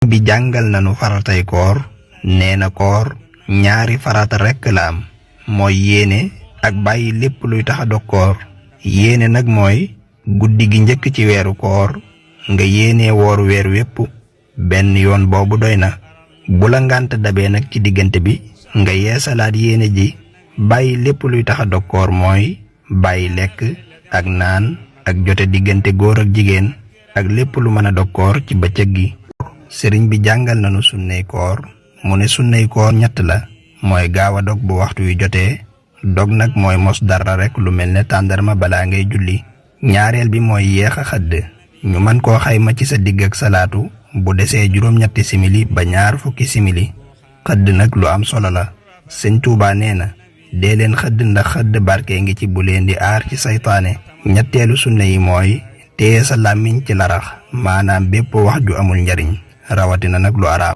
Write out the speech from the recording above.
bi jàngal nanu faratay koor neena koor ñaari farata rekk la am mooy yéene ak bàyyi lépp luy tax a dog koor yéene nag mooy guddi gi njëkk ci weeru koor nga yéene woor weer wépp benn yoon boobu doy na bu la ngànt dabee nag ci diggante bi nga yeesalaat yéene ji bàyyi lépp luy tax a dog koor mooy bàyyi lekk ak naan ak jote diggante góor ak jigéen ak lépp lu mën a dog koor ci bëccëg gi sëriñ bi jàngal nanu sunnay koor mu ne sunnay koor ñett la mooy gaaw a dog bu waxtu wi jotee dog nag mooy mos dara rek lu mel ne tàndarma balaa ngay julli ñaareel bi mooy yeex a xëdd ñu mën koo xayma ci sa digg ak salaatu bu desee juróom-ñetti simili ba ñaar fukki simili xëdd nag lu am solo la sëñ Tuubaa nee na dee leen xëdd ndax xëdd barke ngi ci bu leen di aar ci saytaane ñetteelu sunna yi mooy téye sa làmmiñ ci larax maanaam bépp wax ju amul njariñ rawatina nag lu araam